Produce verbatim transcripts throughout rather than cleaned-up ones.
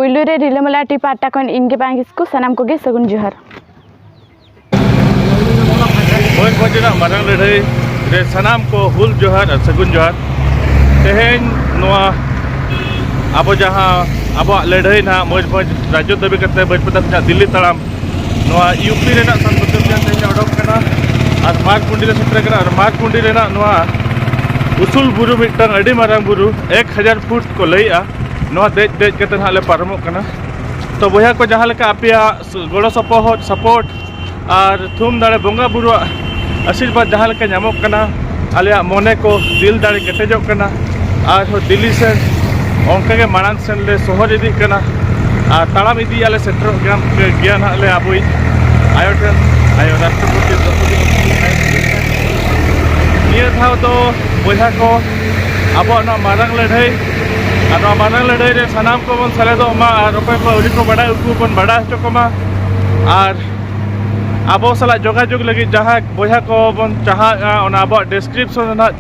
ᱯᱩᱭᱞᱩ ᱨᱮ ᱨᱤᱞᱟᱹᱢᱟᱞᱟ ᱴᱤ ᱯᱟᱦᱴᱟ ᱠᱷᱚᱱ ᱤᱧ ᱜᱮ ᱵᱟᱝ ᱠᱤᱥᱠᱩ, ᱥᱟᱱᱟᱢ ᱠᱚᱜᱮ ᱥᱟᱹᱜᱩᱱ ᱡᱚᱦᱟᱨ᱾ ᱢᱚᱭᱩᱨᱵᱷᱚᱸᱡᱽ ᱨᱮᱱᱟᱜ ᱢᱟᱨᱟᱝ ᱞᱟᱹᱲᱦᱟᱹᱭ ᱨᱮ ᱥᱟᱱᱟᱢ ᱠᱚ ᱦᱩᱞ ᱡᱚᱦᱟᱨ ᱟᱨ ᱥᱟᱹᱜᱩᱱ ᱡᱚᱦᱟᱨ᱾ ᱛᱮᱦᱮᱧ ᱱᱚᱣᱟ ᱟᱵᱚ ᱡᱟᱦᱟᱸ ᱟᱵᱚᱣᱟᱜ ᱞᱟᱹᱲᱦᱟᱹᱭ ᱱᱟᱦᱟᱜ ᱢᱚᱭᱩᱨᱵᱷᱚᱸᱡᱽ ᱨᱟᱡᱽᱡᱚ ᱫᱟᱹᱵᱤ ᱠᱟᱛᱮ ᱵᱟᱹᱡᱽᱯᱟᱛᱟ ᱠᱷᱚᱱᱟᱜ ᱫᱤᱞᱞᱤ ᱛᱟᱲᱟᱢ, ᱱᱚᱣᱟ ᱤᱭᱩ ᱯᱤ ᱨᱮᱱᱟᱜ ᱥᱟᱱ ᱵᱟᱹᱭᱥᱟᱹᱠᱷ ᱛᱮᱦᱮᱧ ᱚᱰᱚᱠ ᱠᱟᱱᱟ ᱟᱨ ᱢᱟᱨᱠᱩᱸᱰᱤ ᱞᱮ ᱥᱮᱴᱮᱨ ᱠᱟᱱᱟ᱾ ᱟᱨ ᱢᱟᱨᱠᱩᱸᱰᱤ ᱨᱮᱱᱟᱜ ᱱᱚᱣᱟ ᱩᱥᱩᱞ ᱵᱩᱨᱩ, ᱢᱤᱫᱴᱟᱝ ᱟᱹᱰᱤ ᱢᱟᱨᱟᱝ ᱵᱩᱨᱩ, ᱮᱠ ᱦᱟᱡᱟᱨ ᱯᱷᱩᱴ ᱠᱚ ᱞᱟᱹᱭᱮᱜᱼᱟ, ᱱᱚᱣᱟ ᱫᱮᱡ ᱫᱮᱡ ᱠᱟᱛᱮ ᱱᱟᱦᱟᱜ ᱞᱮ ᱯᱟᱨᱚᱢᱚᱜ ᱠᱟᱱᱟ᱾ ᱛᱚ ᱵᱚᱭᱦᱟ ᱠᱚ, ᱡᱟᱦᱟᱸ ᱞᱮᱠᱟ ᱟᱯᱮᱭᱟᱜ ᱜᱚᱲᱚ ᱥᱚᱯᱚᱦᱚᱫ, ᱥᱟᱯᱳᱨᱴ ᱟᱨ ᱛᱷᱩᱢ ᱫᱟᱲᱮ ᱵᱚᱸᱜᱟ ᱵᱩᱨᱩᱣᱟᱜ ᱟᱥᱤᱨᱵᱟᱫᱽ ᱡᱟᱦᱟᱸ ᱞᱮᱠᱟ ᱧᱟᱢᱚᱜ ᱠᱟᱱᱟ, ᱟᱞᱮᱭᱟᱜ ᱢᱚᱱᱮ ᱠᱚ ᱫᱤᱞ ᱫᱟᱲᱮ ᱠᱮᱴᱮᱡᱚᱜ ᱠᱟᱱᱟ᱾ ᱟᱨᱦᱚᱸ ᱫᱤᱞᱞᱤ ᱥᱮᱱ ᱚᱱᱠᱟᱜᱮ ᱢᱟᱲᱟᱝ ᱥᱮᱱ ᱞᱮ ᱥᱚᱦᱚᱨ ᱤᱫᱤᱜ ᱠᱟᱱᱟ᱾ ᱟᱨ ᱛᱟᱲᱟᱢ ᱤᱫᱤᱭᱟᱜ ᱞᱮ ᱥᱮᱴᱮᱨᱚᱜ ᱜᱮᱭᱟ, ᱜᱮᱭᱟ ᱱᱟᱦᱟᱜ ᱞᱮ ᱟᱵᱚᱭᱤᱡ ᱟᱭᱳ ᱴᱷᱮᱱ, ᱟᱭᱳ ᱨᱟᱥᱴᱨᱚᱯᱚᱛᱤ, ᱫᱨᱚᱯᱚᱫᱤ ᱢᱩᱨᱢᱩ ᱟᱭᱳ ᱴᱷᱮᱱ᱾ ᱱᱤᱭᱟᱹ ᱫᱷᱟᱣ ᱫᱚ ᱵᱚᱭᱦᱟ ᱠᱚ, ᱟᱵᱚᱣᱟᱜ ᱱᱚᱣᱟ ᱢᱟᱨᱟᱝ ᱞᱟᱹᱲᱦᱟᱹᱭ, ᱟᱨ ᱱᱚᱣᱟ ᱢᱟᱨᱟᱝ ᱞᱟᱹᱲᱦᱟᱹᱭ ᱨᱮ ᱥᱟᱱᱟᱢ ᱠᱚᱵᱚᱱ ᱥᱮᱞᱮᱫᱚᱜ ᱢᱟ ᱟᱨ ᱚᱠᱚᱭ ᱠᱚ ᱟᱹᱣᱨᱤ ᱠᱚ ᱵᱟᱰᱟᱭ, ᱩᱱᱠᱩ ᱵᱚᱱ ᱵᱟᱰᱟᱭ ᱦᱚᱪᱚ ᱠᱚᱢᱟ᱾ ᱟᱨ ᱟᱵᱚ ᱥᱟᱞᱟᱜ ᱡᱳᱜᱟᱡᱳᱜᱽ ᱞᱟᱹᱜᱤᱫ ᱡᱟᱦᱟᱸ ᱵᱚᱭᱦᱟ ᱠᱚᱵᱚᱱ ᱪᱟᱦᱟᱜᱼᱟ, ᱚᱱᱟ ᱟᱵᱚᱣᱟᱜ ᱰᱤᱥᱠᱨᱤᱯᱥᱚᱱ ᱨᱮ ᱱᱟᱦᱟᱜ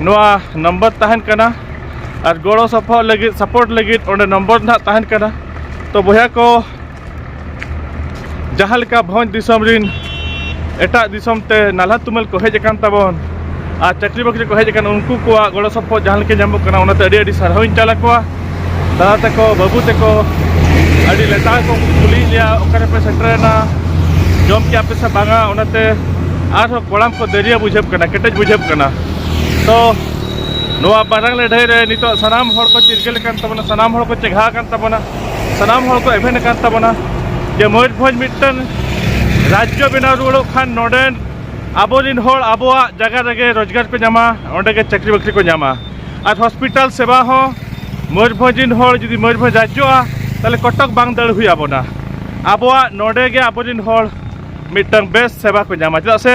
ᱱᱚᱣᱟ ᱱᱚᱢᱵᱚᱨ ᱛᱟᱦᱮᱱ ᱠᱟᱱᱟ᱾ ᱟᱨ ᱜᱚᱲᱚ ᱥᱚᱯᱚᱦᱚᱫ ᱞᱟᱹᱜᱤᱫ, ᱥᱟᱯᱳᱨᱴ ᱞᱟᱹᱜᱤᱫ ᱚᱸᱰᱮ ᱱᱚᱢᱵᱚᱨ ᱱᱟᱦᱟᱜ ᱛᱟᱦᱮᱱ ᱠᱟᱱᱟ᱾ ᱛᱚ ᱵᱚᱭᱦᱟ ᱠᱚ, ᱡᱟᱦᱟᱸ ᱞᱮᱠᱟ ᱵᱷᱚᱸᱡᱽ ᱫᱤᱥᱚᱢ ᱨᱤᱱ ᱮᱴᱟᱜ ᱫᱤᱥᱚᱢ ᱛᱮ ᱱᱟᱞᱦᱟ ᱛᱩᱢᱟᱹᱞ ᱠᱚ ᱦᱮᱡ ᱟᱠᱟᱱ ᱛᱟᱵᱚᱱ ᱟᱨ ᱪᱟᱹᱠᱨᱤ ᱵᱟᱹᱠᱨᱤ ᱠᱚ ᱦᱮᱡ ᱟᱠᱟᱱ, ᱩᱱᱠᱩ ᱠᱚᱣᱟᱜ ᱜᱚᱲᱚ ᱥᱚᱯᱚᱦᱚᱫ ᱡᱟᱦᱟᱸ ᱞᱮᱠᱟ ᱧᱟᱢᱚᱜ ᱠᱟᱱᱟ, ᱚᱱᱟᱛᱮ ᱟᱹᱰᱤ ᱟᱹᱰᱤ ᱥᱟᱨᱦᱟᱣᱤᱧ ᱪᱟᱞ ᱟᱠᱚᱣᱟ᱾ ᱫᱟᱫᱟ ᱛᱟᱠᱚ, ᱵᱟᱹᱵᱩ ᱛᱟᱠᱚ ᱟᱹᱰᱤ ᱞᱮᱛᱟᱲ ᱠᱚ ᱠᱩᱞᱤᱭᱮᱫ ᱞᱮᱭᱟ, "ᱚᱠᱟ ᱨᱮᱯᱮ ᱥᱮᱴᱮᱨᱮᱱᱟ, ᱡᱚᱢ ᱠᱮᱜᱼᱟ ᱯᱮ ᱥᱮ ᱵᱟᱝᱟ?" ᱚᱱᱟᱛᱮ ᱟᱨᱦᱚᱸ ᱠᱚᱲᱟᱢ ᱠᱚ ᱫᱟᱹᱨᱭᱟᱹ ᱵᱩᱡᱷᱟᱹᱜ ᱠᱟᱱᱟ, ᱠᱮᱴᱮᱡ ᱵᱩᱡᱷᱟᱹᱜ ᱠᱟᱱᱟ᱾ ᱛᱚ ᱱᱚᱣᱟ ᱢᱟᱨᱟᱝ ᱞᱟᱹᱲᱦᱟᱹᱭ ᱨᱮ ᱱᱤᱛᱚᱜ ᱥᱟᱱᱟᱢ ᱦᱚᱲ ᱠᱚ ᱪᱤᱨᱜᱟᱹᱞ ᱟᱠᱟᱱ ᱛᱟᱵᱚᱱᱟ, ᱥᱟᱱᱟᱢ ᱦᱚᱲ ᱠᱚ ᱪᱮᱸᱜᱷᱟ ᱟᱠᱟᱱ ᱛᱟᱵᱚᱱᱟ, ᱥᱟᱱᱟᱢ ᱦᱚᱲ ᱠᱚ ᱮᱵᱷᱮᱱ ᱟᱠᱟᱱ ᱛᱟᱵᱚᱱᱟ ᱡᱮ ᱢᱚᱭᱩᱨᱵᱷᱚᱸᱡᱽ ᱢᱤᱫᱴᱟᱝ ᱨᱟᱡᱽᱡᱚ ᱵᱮᱱᱟᱣ ᱨᱩᱣᱟᱹᱲᱚᱜ ᱠᱷᱟᱱ ᱱᱚᱰᱮᱱ ᱟᱵᱚᱨᱤᱱ ᱦᱚᱲ ᱟᱵᱚᱣᱟᱜ ᱡᱟᱭᱜᱟ ᱨᱮᱜᱮ ᱨᱳᱡᱽᱜᱟᱨ ᱠᱚ ᱧᱟᱢᱟ, ᱚᱸᱰᱮ ᱜᱮ ᱪᱟᱹᱠᱨᱤ ᱵᱟᱹᱠᱨᱤ ᱠᱚ ᱧᱟᱢᱟ᱾ ᱟᱨ ᱦᱚᱥᱯᱤᱴᱟᱞ ᱥᱮᱵᱟ ᱦᱚᱸ ᱢᱚᱭᱩᱨᱵᱷᱚᱸᱡᱽ ᱨᱤᱱ ᱦᱚᱲ ᱡᱩᱫᱤ ᱢᱚᱭᱩᱨᱵᱷᱚᱸᱡᱽ ᱨᱟᱡᱽᱡᱚᱜᱼᱟ, ᱛᱟᱦᱚᱞᱮ ᱠᱚᱴᱚᱠ ᱵᱟᱝ ᱫᱟᱹᱲ ᱦᱩᱭ ᱟᱵᱚᱱᱟ᱾ ᱟᱵᱚᱣᱟᱜ ᱱᱚᱰᱮ ᱜᱮ ᱟᱵᱚᱨᱤᱱ ᱦᱚᱲ ᱢᱤᱫᱴᱟᱝ ᱵᱮᱥ ᱥᱮᱵᱟ ᱠᱚ ᱧᱟᱢᱟ᱾ ᱪᱮᱫᱟᱜ ᱥᱮ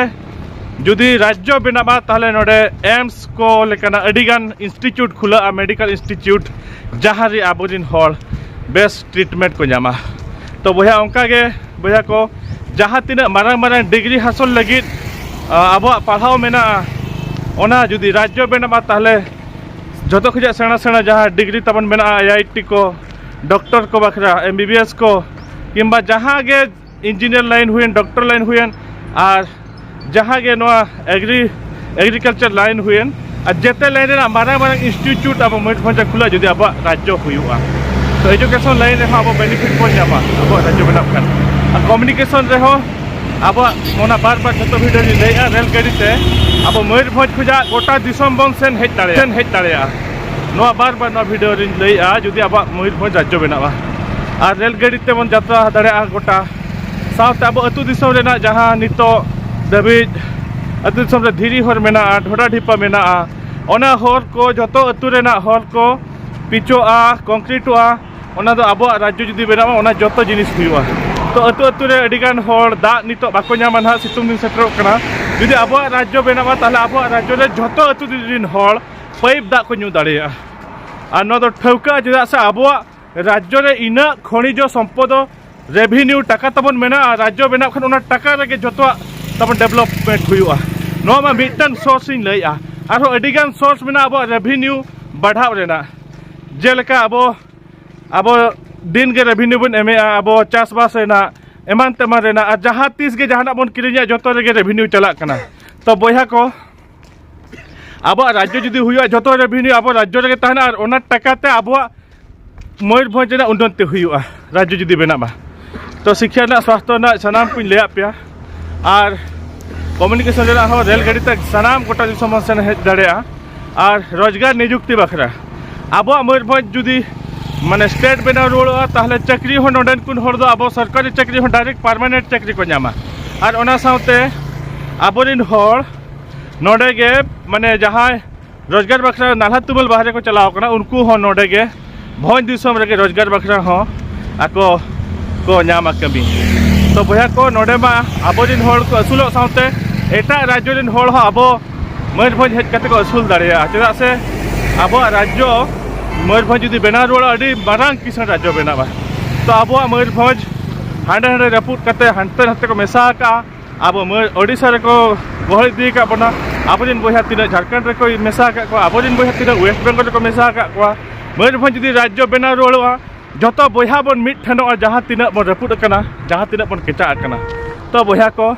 ᱡᱩᱫᱤ ᱨᱟᱡᱽᱡᱚ ᱵᱮᱱᱟᱜᱼᱟ, ᱛᱟᱦᱚᱞᱮ ᱱᱚᱰᱮ ᱮᱢᱥ ᱠᱚ ᱞᱮᱠᱟᱱᱟᱜ ᱟᱹᱰᱤᱜᱟᱱ ᱤᱱᱥᱴᱤᱴᱤᱭᱩᱴ ᱠᱷᱩᱞᱟᱹᱜᱼᱟ, ᱢᱮᱰᱤᱠᱮᱞ ᱤᱱᱥᱴᱤᱴᱤᱭᱩᱴ, ᱡᱟᱦᱟᱸ ᱨᱮ ᱟᱵᱚᱨᱤᱱ ᱦᱚᱲ ᱵᱮᱥ ᱴᱨᱤᱴᱢᱮᱱᱴ ᱠᱚ ᱧᱟᱢᱟ᱾ ᱛᱚ ᱵᱚᱭᱦᱟ, ᱚᱱᱠᱟ ᱜᱮ ᱵᱚᱭᱦᱟ ᱠᱚ, ᱡᱟᱦᱟᱸ ᱛᱤᱱᱟᱹᱜ ᱢᱟᱨᱟᱝ ᱢᱟᱨᱟᱝ ᱰᱤᱜᱽᱨᱤ ᱦᱟᱥᱚᱞ ᱞᱟᱹᱜᱤᱫ, ᱟ, ᱟᱵᱚᱣᱟᱜ ᱯᱟᱲᱦᱟᱣ ᱢᱮᱱᱟᱜᱼᱟ, ᱚᱱᱟ ᱡᱩᱫᱤ ᱨᱟᱡᱽᱡᱚ ᱵᱮᱱᱟᱜᱼᱟ, ᱛᱟᱦᱚᱞᱮ ᱡᱷᱚᱛᱚ ᱠᱷᱚᱱᱟᱜ ᱥᱮᱬᱟ ᱥᱮᱬᱟ ᱡᱟᱦᱟᱸ ᱰᱤᱜᱽᱨᱤ ᱛᱟᱵᱚᱱ ᱢᱮᱱᱟᱜᱼᱟ, ᱟᱭ ᱟᱭ ᱴᱤ ᱠᱚ, ᱰᱚᱠᱴᱚᱨ ᱠᱚ ᱵᱟᱠᱷᱨᱟ, ᱮᱢ ᱵᱤ ᱵᱤ ᱮᱥ ᱠᱚ, ᱠᱤᱝᱵᱟ ᱡᱟᱦᱟᱸ ᱜᱮ ᱤᱧᱡᱤᱱᱤᱭᱟᱨ ᱞᱟᱭᱤᱱ ᱦᱩᱭᱮᱱ, ᱰᱚᱠᱴᱚᱨ ᱞᱟᱭᱤᱱ ᱦᱩᱭᱮᱱ, ᱟᱨ ᱡᱟᱦᱟᱸ ᱜᱮ ᱱᱚᱣᱟ ᱮᱜᱽᱨᱤ ᱮᱜᱽᱨᱤᱠᱟᱞᱪᱟᱨ ᱞᱟᱭᱤᱱ ᱦᱩᱭᱮᱱ, ᱟᱨ ᱡᱮᱛᱮ ᱞᱟᱭᱤᱱ ᱨᱮᱱᱟᱜ ᱢᱟᱨᱟᱝ ᱢᱟᱨᱟᱝ ᱤᱱᱥᱴᱤᱴᱤᱭᱩᱴ ᱟᱵᱚ ᱢᱚᱭᱩᱨᱵᱷᱚᱸᱡᱽ ᱨᱮ ᱠᱷᱩᱞᱟᱹᱜᱼᱟ, ᱡᱩᱫᱤ ᱟᱵᱚᱣᱟᱜ ᱨᱟᱡᱽᱡᱚ ᱦᱩᱭᱩᱜᱼᱟ᱾ ᱛᱚ ᱮᱡᱩᱠᱮᱥᱚᱱ ᱞᱟᱭᱤᱱ ᱨᱮᱦᱚᱸ ᱟᱵᱚ ᱵᱮᱱᱤᱯᱷᱤᱴ ᱵᱚᱱ ᱧᱟᱢᱟ ᱟᱵᱚᱣᱟᱜ ᱨᱟᱡᱽᱡᱚ ᱵᱮᱱᱟᱣ ᱠᱷᱟᱱ᱾ ᱟᱨ ᱠᱚᱢᱤᱭᱩᱱᱤᱠᱮᱥᱚᱱ ᱨᱮᱦᱚᱸ ᱟᱵᱚᱣᱟᱜ ᱚᱱᱟ ᱵᱟᱨ ᱵᱟᱨ ᱡᱚᱛᱚ ᱵᱷᱤᱰᱤᱭᱳ ᱨᱤᱧ ᱞᱟᱹᱭᱮᱫᱼᱟ, ᱨᱮᱞ ᱜᱟᱹᱰᱤ ᱛᱮ ᱟᱵᱚ ᱢᱚᱭᱩᱨᱵᱷᱚᱸᱡᱽ ᱠᱷᱚᱱᱟᱜ ᱜᱚᱴᱟ ᱫᱤᱥᱚᱢ ᱵᱚᱱ ᱥᱮᱱ ᱦᱮᱡ ᱫᱟᱲᱮᱭᱟᱜᱼᱟ, ᱥᱮᱱ ᱦᱮᱡ ᱫᱟᱲᱮᱭᱟᱜᱼᱟ᱾ ᱱᱚᱣᱟ ᱵᱟᱨ ᱵᱟᱨ ᱱᱚᱣᱟ ᱵᱷᱤᱰᱤᱭᱳ ᱨᱤᱧ ᱞᱟᱹᱭᱮᱫᱼᱟ, ᱡᱩᱫᱤ ᱟᱵᱚᱣᱟᱜ ᱢᱚᱭᱩᱨᱵᱷᱚᱸᱡᱽ ᱨᱟᱡᱽᱡᱚ ᱵᱮᱱᱟᱜᱼᱟ᱾ ᱟᱨ ᱨᱮᱞ ᱜᱟᱹᱰᱤ ᱛᱮᱵᱚᱱ ᱡᱟᱛᱨᱟ ᱫᱟᱲᱮᱭᱟᱜᱼᱟ ᱜᱚᱴᱟ, ᱥᱟᱶᱛᱮ ᱟᱵᱚ ᱟᱹᱛᱩ ᱫᱤᱥᱚᱢ ᱨᱮᱱᱟᱜ ᱡᱟᱦᱟᱸ ᱱᱤᱛᱚᱜ ᱫᱷᱟᱹᱵᱤᱡ ᱟᱹᱛᱩ ᱫᱤᱥᱚᱢ ᱨᱮ ᱫᱷᱤᱨᱤ ᱦᱚᱨ ᱢᱮᱱᱟᱜᱼᱟ, ᱰᱷᱚᱰᱟ ᱰᱷᱤᱯᱟᱹ ᱢᱮᱱᱟᱜᱼᱟ, ᱚᱱᱟ ᱦᱚᱨ ᱠᱚ, ᱡᱚᱛᱚ ᱟᱹᱛᱩ ᱨᱮᱱᱟᱜ ᱦᱚᱨ ᱠᱚ ᱯᱤᱪᱚᱜᱼᱟ, ᱠᱚᱝᱠᱨᱤᱴᱚᱜᱼᱟ, ᱚᱱᱟ ᱫᱚ ᱟᱵᱚᱣᱟᱜ ᱨᱟᱡᱽᱡᱚ ᱡᱩᱫᱤ ᱵᱮᱱᱟᱜᱼᱟ, ᱚᱱᱟ ᱡᱚᱛᱚ ᱡᱤᱱᱤᱥ ᱦᱩᱭᱩᱜᱼᱟ᱾ ᱛᱚ ᱟᱹᱛᱩ ᱟᱹᱛᱩ ᱨᱮ ᱟᱹᱰᱤᱜᱟᱱ ᱦᱚᱲ ᱫᱟᱜ ᱱᱤᱛᱚᱜ ᱵᱟᱠᱚ ᱧᱟᱢᱟ ᱱᱟᱦᱟᱜ, ᱥᱤᱛᱩᱝ ᱫᱤᱱ ᱥᱮᱴᱮᱨᱚᱜ ᱠᱟᱱᱟ᱾ ᱡᱩᱫᱤ ᱟᱵᱚᱣᱟᱜ ᱨᱟᱡᱽᱡᱚ ᱵᱮᱱᱟᱜᱼᱟ, ᱛᱟᱦᱚᱞᱮ ᱟᱵᱚᱣᱟᱜ ᱨᱟᱡᱽᱡᱚ ᱨᱮ ᱡᱷᱚᱛᱚ ᱟᱹᱛᱩ ᱨᱮᱱ ᱦᱚᱲ ᱯᱟᱭᱤᱯ ᱫᱟᱜ ᱠᱚ ᱧᱩ ᱫᱟᱲᱮᱭᱟᱜᱼᱟ᱾ ᱟᱨ ᱱᱚᱣᱟ ᱫᱚ ᱴᱷᱟᱹᱣᱠᱟᱹ, ᱪᱮᱫᱟᱜ ᱥᱮ ᱟᱵᱚᱣᱟᱜ ᱨᱟᱡᱽᱡᱚ ᱨᱮ ᱤᱱᱟᱹᱜ ᱠᱷᱚᱱᱤᱡᱚ ᱥᱚᱢᱯᱚᱫ, ᱨᱮᱵᱷᱤᱱᱤᱭᱩ, ᱴᱟᱠᱟ ᱛᱟᱵᱚᱱ ᱢᱮᱱᱟᱜᱼᱟ᱾ ᱨᱟᱡᱽᱡᱚ ᱵᱮᱱᱟᱜ ᱠᱷᱟᱱ ᱚᱱᱟ ᱴᱟᱠᱟ ᱨᱮᱜᱮ ᱡᱷᱚᱛᱚᱣᱟᱜ ᱛᱟᱵᱚᱱ ᱰᱮᱵᱷᱞᱚᱯᱢᱮᱱᱴ ᱦᱩᱭᱩᱜᱼᱟ᱾ ᱱᱚᱣᱟ ᱢᱟ ᱢᱤᱫᱴᱟᱝ ᱥᱳᱨᱥ ᱤᱧ ᱞᱟᱹᱭᱮᱜᱼᱟ, ᱟᱨᱦᱚᱸ ᱟᱹᱰᱤᱜᱟᱱ ᱥᱳᱨᱥ ᱢᱮᱱᱟᱜᱼᱟ ᱟᱵᱚᱣᱟᱜ ᱨᱮᱵᱷᱤᱱᱤᱭᱩ ᱵᱟᱲᱦᱟᱣ ᱨᱮᱱᱟᱜ᱾ ᱡᱮᱞᱮᱠᱟ ᱟᱵᱚ, ᱟᱵᱚ ᱫᱤᱱ ᱜᱮ ᱨᱮᱵᱷᱤᱱᱤᱭᱩ ᱵᱚᱱ ᱮᱢᱮᱜᱼᱟ, ᱟᱵᱚ ᱪᱟᱥᱵᱟᱥ ᱨᱮᱱᱟᱜ, ᱮᱢᱟᱱ ᱛᱮᱢᱟᱱ ᱨᱮᱱᱟᱜ, ᱟᱨ ᱡᱟᱦᱟᱸ ᱛᱤᱥ ᱜᱮ ᱡᱟᱦᱟᱱᱟᱜ ᱵᱚᱱ ᱠᱤᱨᱤᱧᱟ, ᱡᱚᱛᱚ ᱨᱮᱜᱮ ᱨᱮᱵᱷᱤᱱᱤᱭᱩ ᱪᱟᱞᱟᱜ ᱠᱟᱱᱟ᱾ ᱛᱚ ᱵᱚᱭᱦᱟ ᱠᱚ, ᱟᱵᱚᱣᱟᱜ ᱨᱟᱡᱽᱡᱚ ᱡᱩᱫᱤ ᱦᱩᱭᱩᱜᱼᱟ, ᱡᱚᱛᱚ ᱨᱮᱵᱷᱤᱱᱤᱭᱩ ᱟᱵᱚ ᱨᱟᱡᱽᱡᱚ ᱨᱮᱜᱮ ᱛᱟᱦᱮᱱᱟ, ᱟᱨ ᱚᱱᱟ ᱴᱟᱠᱟ ᱛᱮ ᱟᱵᱚᱣᱟᱜ ᱢᱚᱭᱩᱨᱵᱷᱚᱸᱡᱽ ᱨᱮᱱᱟᱜ ᱩᱱᱱᱚᱛᱤ ᱦᱩᱭᱩᱜᱼᱟ ᱨᱟᱡᱽᱡᱚ ᱡᱩᱫᱤ ᱵᱮᱱᱟᱜ ᱢᱟ᱾ ᱛᱚ ᱥᱤᱠᱠᱷᱟ ᱨᱮᱱᱟᱜ, ᱥᱟᱥᱛᱷᱚ ᱨᱮᱱᱟᱜ ᱥᱟᱱᱟᱢ ᱠᱚᱧ ᱞᱟᱹᱭᱟᱫ ᱯᱮᱭᱟ, ᱟᱨ ᱠᱚᱢᱤᱭᱩᱱᱤᱠᱮᱥᱚᱱ ᱨᱮᱱᱟᱜ ᱦᱚᱸ ᱨᱮᱞ ᱜᱟᱹᱰᱤ ᱛᱮ ᱥᱟᱱᱟᱢ ᱜᱚᱴᱟ ᱫᱤᱥᱚᱢ ᱵᱚᱱ ᱥᱮᱱ ᱦᱮᱡ ᱫᱟᱲᱮᱭᱟᱜᱼᱟ᱾ ᱟᱨ ᱨᱳᱡᱽᱜᱟᱨ ᱱᱤᱡᱩᱠᱛᱤ ᱵᱟᱠᱷᱨᱟ ᱟᱵᱚᱣᱟᱜ ᱢᱚᱭᱩᱨᱵᱷᱚᱸᱡᱽ ᱡᱩᱫᱤ ᱢᱟᱱᱮ ᱥᱴᱮᱴ ᱵᱮᱱᱟᱣ ᱨᱩᱣᱟᱹᱲᱚᱜᱼᱟ, ᱛᱟᱦᱚᱞᱮ ᱪᱟᱹᱠᱨᱤ ᱦᱚᱸ ᱱᱚᱰᱮᱱ ᱠᱚ ᱦᱚᱲ ᱫᱚ ᱟᱵᱚ ᱥᱚᱨᱠᱟᱨᱤ ᱪᱟᱹᱠᱨᱤ ᱦᱚᱸ ᱰᱟᱭᱨᱮᱠᱴ ᱯᱟᱨᱢᱟᱱᱮᱱᱴ ᱪᱟᱹᱠᱨᱤ ᱠᱚ ᱧᱟᱢᱟ᱾ ᱟᱨ ᱚᱱᱟ ᱥᱟᱶᱛᱮ ᱟᱵᱚᱨᱮᱱ ᱦᱚᱲ ᱱᱚᱰᱮ ᱜᱮ ᱢᱟᱱᱮ ᱡᱟᱦᱟᱸᱭ ᱨᱳᱡᱽᱜᱟᱨ ᱵᱟᱠᱷᱨᱟ ᱱᱟᱞᱦᱟ ᱛᱩᱢᱟᱹᱞ ᱵᱟᱦᱨᱮ ᱠᱚ ᱪᱟᱞᱟᱣ ᱠᱟᱱᱟ, ᱩᱱᱠᱩ ᱦᱚᱸ ᱱᱚᱰᱮ ᱜᱮ ᱵᱷᱚᱸᱡᱽ ᱫᱤᱥᱚᱢ ᱨᱮᱜᱮ ᱨᱳᱡᱽᱜᱟᱨ ᱵᱟᱠᱷᱨᱟ ᱦᱚᱸ ᱟᱠᱚ ᱠᱚ ᱧᱟᱢᱟ ᱠᱟᱹᱢᱤ᱾ ᱛᱚ ᱵᱚᱭᱦᱟ ᱠᱚ, ᱱᱚᱰᱮ ᱢᱟ ᱟᱵᱚᱨᱮᱱ ᱦᱚᱲ ᱠᱚ ᱟᱹᱥᱩᱞᱚᱜ ᱥᱟᱶᱛᱮ ᱮᱴᱟᱜ ᱨᱟᱡᱽᱡᱚ ᱨᱮᱱ ᱦᱚᱲ ᱦᱚᱸ ᱟᱵᱚ ᱢᱚᱭᱩᱨᱵᱷᱚᱸᱡᱽ ᱦᱮᱡ ᱠᱟᱛᱮ ᱠᱚ ᱟᱹᱥᱩᱞ ᱫᱟᱲᱮᱭᱟᱜᱼᱟ, ᱪᱮᱫᱟᱜ ᱥᱮ ᱟᱵᱚᱣᱟᱜ ᱨᱟᱡᱽᱡᱚ ᱢᱚᱭᱩᱨᱵᱷᱚᱸᱡᱽ ᱡᱩᱫᱤ ᱵᱮᱱᱟᱣ ᱨᱩᱣᱟᱹᱲᱚᱜᱼᱟ, ᱟᱹᱰᱤ ᱢᱟᱨᱟᱝ ᱠᱤᱥᱟᱹᱬ ᱨᱟᱡᱽᱡᱚ ᱵᱮᱱᱟᱜᱼᱟ᱾ ᱛᱚ ᱟᱵᱚᱣᱟᱜ ᱢᱚᱭᱩᱨᱵᱷᱚᱸᱡᱽ ᱦᱟᱸᱰᱮ ᱱᱟᱰᱮ ᱨᱟᱹᱯᱩᱫ ᱠᱟᱛᱮ ᱦᱟᱱᱛᱮ ᱱᱟᱛᱮ ᱠᱚ ᱢᱮᱥᱟ ᱟᱠᱟᱜᱼᱟ, ᱟᱵᱚ ᱢᱟᱹ-, ᱳᱰᱤᱥᱟ ᱨᱮᱠᱚ ᱜᱚᱦᱚᱲ ᱤᱫᱤ ᱟᱠᱟᱫ ᱵᱚᱱᱟ, ᱟᱵᱚᱨᱮᱱ ᱵᱚᱭᱦᱟ ᱛᱤᱱᱟᱹᱜ ᱡᱷᱟᱲᱠᱷᱚᱸᱰ ᱨᱮᱠᱚ ᱢᱮᱥᱟ ᱟᱠᱟᱫ ᱠᱚᱣᱟ, ᱟᱵᱚᱨᱮᱱ ᱵᱚᱭᱦᱟ ᱛᱤᱱᱟᱹᱜ ᱳᱭᱮᱥᱴ ᱵᱮᱝᱜᱚᱞ ᱨᱮᱠᱚ ᱢᱮᱥᱟ ᱟᱠᱟᱫ ᱠᱚᱣᱟ᱾ ᱢᱚᱭᱩᱨᱵᱷᱚᱸᱡᱽ ᱡᱩᱫᱤ ᱨᱟᱡᱽᱡᱚ ᱵᱮᱱᱟᱣ ᱨᱩᱣᱟᱹᱲᱚᱜᱼᱟ, ᱡᱚᱛᱚ ᱵᱚᱭᱦᱟ ᱵᱚᱱ ᱢᱤᱫ ᱴᱷᱮᱱᱚᱜᱼᱟ, ᱡᱟᱦᱟᱸ ᱛᱤᱱᱟᱹᱜ ᱵᱚᱱ ᱨᱟᱹᱯᱩᱫ ᱟᱠᱟᱱᱟ, ᱡᱟᱦᱟᱸ ᱛᱤᱱᱟᱹᱜ ᱵᱚᱱ ᱠᱮᱪᱟᱜ ᱟᱠᱟᱱᱟ᱾ ᱛᱚ ᱵᱚᱭᱦᱟ ᱠᱚ,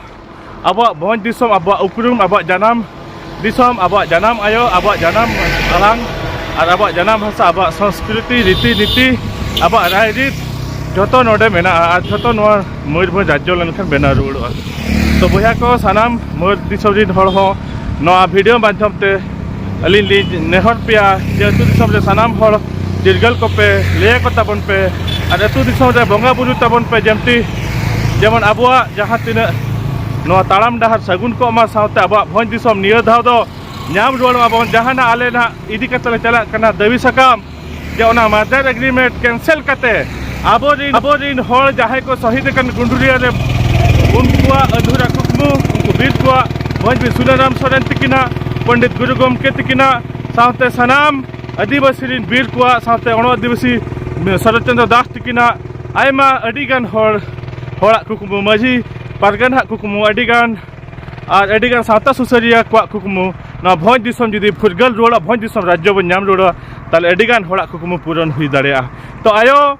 ᱟᱵᱚᱣᱟᱜ ᱵᱷᱚᱸᱡᱽ ᱫᱤᱥᱚᱢ, ᱟᱵᱚᱣᱟᱜ ᱩᱯᱨᱩᱢ, ᱟᱵᱚᱣᱟᱜ ᱡᱟᱱᱟᱢ ᱫᱤᱥᱚᱢ, ᱟᱵᱚᱣᱟᱜ ᱡᱟᱱᱟᱢ ᱟᱭᱳ, ᱟᱵᱚᱣᱟᱜ ᱡᱟᱱᱟᱢ ᱟᱲᱟᱝ ᱟᱨ ᱟᱵᱚᱣᱟᱜ ᱡᱟᱱᱟᱢ ᱵᱷᱟᱥᱟ, ᱟᱵᱚᱣᱟᱜ ᱥᱚᱝᱥᱠᱨᱤᱛᱤ, ᱨᱤᱛᱤ ᱱᱤᱛᱤ, ᱟᱵᱚᱣᱟᱜ ᱨᱟᱭᱨᱤᱛ, ᱡᱚᱛᱚ ᱱᱚᱰᱮ ᱢᱮᱱᱟᱜᱼᱟ᱾ ᱟᱨ ᱡᱚᱛᱚ ᱱᱚᱣᱟ ᱢᱚᱭᱩᱨᱵᱷᱚᱸᱡᱽ ᱨᱟᱡᱽᱡᱚ ᱞᱮᱱᱠᱷᱟᱱ ᱵᱮᱱᱟᱣ ᱨᱩᱣᱟᱹᱲᱚᱜᱼᱟ᱾ ᱛᱚ ᱵᱚᱭᱦᱟ ᱠᱚ, ᱥᱟᱱᱟᱢ ᱢᱚᱭᱩᱨ ᱫᱤᱥᱚᱢ ᱨᱤᱱ ᱦᱚᱲ ᱦᱚᱸ ᱱᱚᱣᱟ ᱵᱷᱤᱰᱤᱭᱳ ᱢᱟᱫᱽᱫᱷᱚᱢ ᱛᱮ ᱟᱹᱞᱤᱧ ᱞᱤᱧ ᱱᱮᱦᱚᱨ ᱯᱮᱭᱟ ᱡᱮ ᱟᱹᱛᱩ ᱫᱤᱥᱚᱢ ᱨᱮ ᱥᱟᱱᱟᱢ ᱦᱚᱲ ᱪᱤᱨᱜᱟᱹᱞ ᱠᱚᱯᱮ, ᱞᱟᱹᱭ ᱟᱠᱚ ᱛᱟᱵᱚᱱ ᱯᱮ, ᱟᱨ ᱟᱹᱛᱩ ᱫᱤᱥᱚᱢ ᱨᱮ ᱵᱚᱸᱜᱟ ᱵᱩᱨᱩ ᱛᱟᱵᱚᱱ ᱯᱮ, ᱡᱮᱢᱛᱤ ᱡᱮᱢᱚᱱ ᱟᱵᱚᱣᱟᱜ ᱡᱟᱦᱟᱸ ᱛᱤᱱᱟᱹᱜ ᱱᱚᱣᱟ ᱛᱟᱲᱟᱢ ᱰᱟᱦᱟᱨ ᱥᱟᱹᱜᱩᱱ ᱠᱚᱜ ᱢᱟ, ᱥᱟᱶᱛᱮ ᱟᱵᱚᱣᱟᱜ ᱵᱷᱚᱸᱡᱽ ᱫᱤᱥᱚᱢ ᱱᱤᱭᱟᱹ ᱫᱷᱟᱣ ᱫᱚ ᱧᱟᱢ ᱨᱩᱣᱟᱹᱲ ᱢᱟᱵᱚᱱ᱾ ᱡᱟᱦᱟᱱᱟᱜ ᱟᱞᱮ ᱱᱟᱦᱟᱜ ᱤᱫᱤ ᱠᱟᱛᱮ ᱞᱮ ᱪᱟᱞᱟᱜ ᱠᱟᱱᱟ ᱫᱟᱹᱵᱤ ᱥᱟᱠᱟᱢ, ᱡᱮ ᱚᱱᱟ merger agreement cancel ᱠᱟᱛᱮ ᱟᱵᱚᱨᱤᱱ, ᱟᱵᱚᱨᱤᱱ ᱦᱚᱲ ᱡᱟᱦᱟᱸᱭ ᱠᱚ ᱥᱚᱦᱤᱫ ᱟᱠᱟᱱ ᱜᱩᱸᱰᱩᱨᱤᱭᱟᱹ ᱨᱮ, ᱩᱱᱠᱩᱣᱟᱜ ᱟᱹᱫᱷᱩᱨᱟ ᱠᱩᱠᱢᱩ, ᱩᱱᱠᱩ ᱵᱤᱨ ᱠᱚᱣᱟᱜ, ᱵᱷᱚᱸᱡᱽ ᱵᱤᱨ ᱥᱩᱱᱟᱨᱟᱢ ᱥᱚᱨᱮᱱ ᱛᱤᱠᱤᱱᱟᱜ, ᱯᱚᱱᱰᱤᱛ ᱜᱩᱨᱩ ᱜᱚᱢᱠᱮ ᱛᱤᱠᱤᱱᱟᱜ, ᱥᱟᱶᱛᱮ ᱥᱟᱱᱟᱢ ᱟᱹᱫᱤᱵᱟᱹᱥᱤ ᱨᱤᱱ ᱵᱤᱨ ᱠᱚᱣᱟᱜ, ᱥᱟᱶᱛᱮ ᱚᱱᱚ ᱟᱹᱫᱤᱵᱟᱹᱥᱤ ᱥᱚᱨᱚᱛ ᱪᱚᱱᱫᱨᱚ ᱫᱟᱥ ᱛᱤᱠᱤᱱᱟᱜ, ᱟᱭᱢᱟ ᱟᱹᱰᱤᱜᱟᱱ ᱦᱚᱲ, ᱦᱚᱲᱟᱜ ᱠᱩᱠᱢᱩ, ᱢᱟᱹᱡᱷᱤ ᱯᱟᱨᱜᱟᱱᱟᱜ ᱠᱩᱠᱢᱩ, ᱟᱹᱰᱤᱜᱟᱱ ᱟᱨ ᱟᱹᱰᱤᱜᱟᱱ ᱥᱟᱶᱛᱟ ᱥᱩᱥᱟᱹᱨᱤᱭᱟᱹ ᱠᱚᱣᱟᱜ ᱠᱩᱠᱢᱩ, ᱱᱚᱣᱟ ᱵᱷᱚᱸᱡᱽ ᱫᱤᱥᱚᱢ ᱡᱩᱫᱤ ᱯᱷᱩᱨᱜᱟᱹᱞ ᱨᱩᱣᱟᱹᱲᱟ, ᱵᱷᱚᱸᱡᱽ ᱫᱤᱥᱚᱢ ᱨᱟᱡᱽᱡᱚ ᱵᱚᱱ ᱧᱟᱢ ᱨᱩᱣᱟᱹᱲᱟ, ᱛᱟᱦᱞᱮ ᱟᱹᱰᱤᱜᱟᱱ ᱦᱚᱲᱟᱜ ᱠᱩᱠᱢᱩ ᱯᱩᱨᱚᱱ ᱦᱩᱭ ᱫᱟᱲᱮᱭᱟᱜᱼᱟ᱾ ᱛᱚ ᱟᱭᱳ,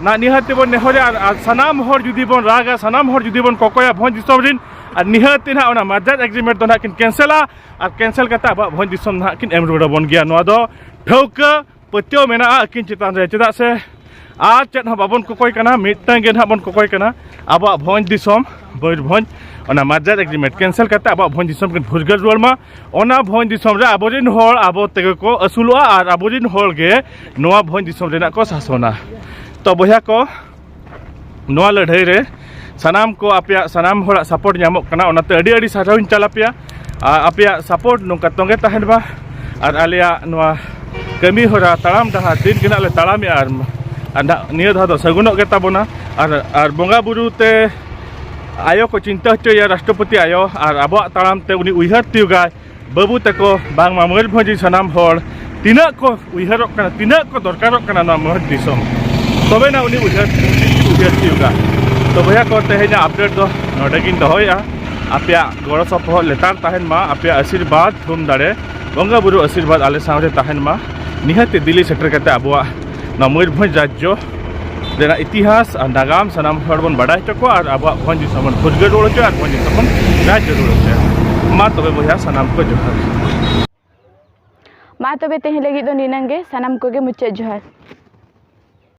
ᱱᱟ ᱱᱤᱦᱟᱹᱛ ᱛᱮᱵᱚᱱ ᱱᱮᱦᱚᱨᱟ, ᱟᱨ, ᱟᱨ ᱥᱟᱱᱟᱢ ᱦᱚᱲ ᱡᱩᱫᱤ ᱵᱚᱱ ᱨᱟᱜᱟ, ᱥᱟᱱᱟᱢ ᱦᱚᱲ ᱡᱩᱫᱤ ᱵᱚᱱ ᱠᱚᱠᱚᱭᱟ ᱵᱷᱚᱸᱡᱽ ᱫᱤᱥᱚᱢ ᱨᱤᱱ, ᱟᱨ ᱱᱤᱦᱟᱹᱛ ᱛᱮ ᱱᱟᱦᱟᱜ ᱚᱱᱟ merger agreement ᱫᱚ ᱱᱟᱦᱟᱜ ᱠᱤᱱ ᱠᱮᱱᱥᱮᱞᱟ, ᱟᱨ ᱠᱮᱱᱥᱮᱞ ᱠᱟᱛᱮ ᱟᱵᱚᱣᱟᱜ ᱵᱷᱚᱸᱡᱽ ᱫᱤᱥᱚᱢ ᱱᱟᱦᱟᱜ ᱠᱤᱱ ᱮᱢ ᱨᱩᱣᱟᱹᱲ ᱟᱵᱚᱱ ᱜᱮᱭᱟ᱾ ᱱᱚᱣᱟ ᱫᱚ ᱴᱷᱟᱹᱣᱠᱟᱹ ᱯᱟᱹᱛᱭᱟᱹᱣ ᱢᱮᱱᱟᱜᱼᱟ ᱟᱹᱠᱤᱱ ᱪᱮᱛᱟᱱ ᱨᱮ, ᱪᱮᱫᱟᱜ ᱥᱮ ᱟᱨ ᱪᱮᱫ ᱦᱚᱸ ᱵᱟᱵᱚᱱ ᱠᱚᱠᱚᱭ ᱠᱟᱱᱟ, ᱢᱤᱫᱴᱟᱝ ᱜᱮ ᱱᱟᱦᱟᱜ ᱵᱚᱱ ᱠᱚᱠᱚᱭ ᱠᱟᱱᱟ, ᱟᱵᱚᱣᱟᱜ ᱵᱷᱚᱸᱡᱽ ᱫᱤᱥᱚᱢ ᱢᱚᱭᱩᱨᱵᱷᱚᱸᱡᱽ, ᱚᱱᱟ merger agreement cancel ᱠᱟᱛᱮ ᱟᱵᱚᱣᱟᱜ ᱵᱷᱚᱸᱡᱽ ᱫᱤᱥᱚᱢ ᱠᱤᱱ ᱯᱷᱩᱨᱜᱟᱹᱞ ᱨᱩᱣᱟᱹᱲ ᱢᱟ᱾ ᱚᱱᱟ ᱵᱷᱚᱸᱡᱽ ᱫᱤᱥᱚᱢ ᱨᱮ ᱟᱵᱚᱨᱤᱱ ᱦᱚᱲ ᱟᱵᱚ ᱛᱮᱜᱮ ᱠᱚ ᱟᱹᱥᱩᱞᱚᱜᱼᱟ ᱟᱨ ᱟᱵᱚᱨᱤᱱ ᱦᱚᱲ ᱜᱮ ᱱᱚᱣᱟ ᱵᱷᱚᱸᱡᱽ ᱫᱤᱥᱚᱢ ᱨᱮᱱᱟᱜ ᱠᱚ ᱥᱟᱥᱚᱱᱟ᱾ ᱛᱚ ᱵᱚᱭᱦᱟ ᱠᱚ, ᱱᱚᱣᱟ ᱞᱟᱹᱲᱦᱟᱹᱭ ᱨᱮ ᱥᱟᱱᱟᱢ ᱠᱚ, ᱟᱯᱮᱭᱟᱜ ᱥᱟᱱᱟᱢ ᱦᱚᱲᱟᱜ support ᱧᱟᱢᱚᱜ ᱠᱟᱱᱟ, ᱚᱱᱟᱛᱮ ᱟᱹᱰᱤ ᱟᱹᱰᱤ ᱥᱟᱨᱦᱟᱣᱤᱧ ᱪᱟᱞ ᱟᱯᱮᱭᱟ᱾ ᱟᱨ ᱟᱯᱮᱭᱟᱜ support ᱱᱚᱝᱠᱟ ᱛᱚᱸᱜᱮ ᱛᱟᱦᱮᱱ ᱢᱟ, ᱟᱨ ᱟᱞᱮᱭᱟᱜ ᱱᱚᱣᱟ ᱠᱟᱹᱢᱤ ᱦᱚᱨᱟ ᱛᱟᱲᱟᱢ ᱰᱟᱦᱟᱨ ᱫᱤᱱ ᱜᱮ ᱱᱟᱜ ᱞᱮ ᱛᱟᱲᱟᱢᱮᱜᱼᱟ, ᱟᱨ, ᱟᱨ ᱱᱟᱜ ᱱᱤᱭᱟᱹ ᱫᱷᱟᱣ ᱫᱚ ᱥᱟᱹᱜᱩᱱᱚᱜ ᱜᱮ ᱛᱟᱵᱚᱱᱟ᱾ ᱟᱨ, ᱟᱨ ᱵᱚᱸᱜᱟ ᱵᱩᱨᱩ ᱛᱮ ᱟᱭᱳ ᱠᱚ ᱪᱤᱱᱛᱟᱹ ᱦᱚᱪᱚᱭᱟ, ᱨᱟᱥᱴᱨᱚᱯᱚᱛᱤ ᱟᱭᱳ, ᱟᱨ ᱟᱵᱚᱣᱟᱜ ᱛᱟᱲᱟᱢ ᱛᱮ ᱩᱱᱤ ᱩᱭᱦᱟᱹᱨ ᱛᱤᱭᱳᱜᱟᱭ, ᱵᱟᱹᱵᱩ ᱛᱟᱠᱚ, ᱵᱟᱝᱢᱟ ᱢᱚᱭᱩᱨᱵᱷᱚᱸᱡᱽ ᱨᱤᱱ ᱥᱟᱱᱟᱢ ᱦᱚᱲ ᱛᱤᱱᱟᱹᱜ ᱠᱚ ᱩᱭᱦᱟᱹᱨᱚᱜ ᱠᱟᱱᱟ, ᱛᱤᱱᱟᱹᱜ ᱠᱚ ᱫᱚᱨᱠᱟᱨᱚᱜ ᱠᱟᱱᱟ ᱱᱚᱣᱟ ᱢᱚᱭᱩᱨ ᱫᱤᱥᱚᱢ, ᱛᱚᱵᱮᱱᱟ ᱩᱱᱤ ᱩᱭᱦᱟᱹᱨ, ᱩᱱᱤ ᱩᱭᱦᱟᱹᱨ ᱛᱤᱭᱳᱜᱟ᱾ ᱛᱚ ᱵᱚᱭᱦᱟ ᱠᱚ, ᱛᱮᱦᱮᱧᱟᱜ update ᱫᱚ ᱱᱚᱰᱮ ᱜᱤᱧ ᱫᱚᱦᱚᱭᱮᱜᱼᱟ᱾ ᱟᱯᱮᱭᱟᱜ ᱜᱚᱲᱚ ᱥᱚᱯᱚᱦᱚᱫ ᱞᱮᱛᱟᱲ ᱛᱟᱦᱮᱱ ᱢᱟ, ᱟᱯᱮᱭᱟᱜ ᱟᱥᱤᱨᱵᱟᱫᱽ, ᱛᱷᱩᱢ ᱫᱟᱲᱮ, ᱵᱚᱸᱜᱟ ᱵᱩᱨᱩ ᱟᱥᱤᱨᱵᱟᱫᱽ ᱟᱞᱮ ᱥᱟᱶᱨᱮ ᱛᱟᱦᱮᱱ ᱢᱟ᱾ ᱱᱤᱦᱟᱹᱛ ᱛᱮ ᱫᱤᱞᱞᱤ ᱥᱮᱴᱮᱨ ᱠᱟᱛᱮ ᱟᱵᱚᱣᱟᱜ ᱱᱚᱣᱟ ᱢᱚᱭᱩᱨᱵᱷᱚᱸᱡᱽ ᱨᱟᱡᱽᱡᱚ ᱨᱮᱱᱟᱜ ᱤᱛᱤᱦᱟᱥ ᱟᱨ ᱱᱟᱜᱟᱢ ᱥᱟᱱᱟᱢ ᱦᱚᱲ ᱵᱚᱱ ᱵᱟᱰᱟᱭ ᱦᱚᱪᱚ ᱠᱚᱣᱟ ᱟᱨ ᱟᱵᱚᱣᱟᱜ ᱵᱷᱚᱸᱡᱽ ᱫᱤᱥᱚᱢ ᱵᱚᱱ ᱯᱷᱩᱨᱜᱟᱹᱞ ᱨᱩᱣᱟᱹᱲ ᱦᱚᱪᱚᱭᱟ ᱟᱨ ᱵᱷᱚᱸᱡᱽ ᱫᱤᱥᱚᱢ ᱵᱚᱱ ᱨᱟᱡᱽᱡᱚ ᱨᱩᱣᱟᱹᱲ ᱦᱚᱪᱚᱭᱟ᱾ ᱢᱟ ᱛᱚᱵᱮ ᱵᱚᱭᱦᱟ, ᱥᱟᱱᱟᱢ ᱠᱚ ᱡᱚᱦᱟᱨ᱾ ᱢᱟ ᱛᱚᱵᱮ ᱛᱮᱦᱮᱧ ᱞᱟᱹᱜᱤᱫ ᱫᱚ ᱱᱤᱱᱟᱹᱝ ᱜᱮ, ᱥᱟᱱᱟᱢ ᱠᱚᱜᱮ ᱢᱩᱪᱟᱹᱫ ᱡᱚᱦᱟᱨ᱾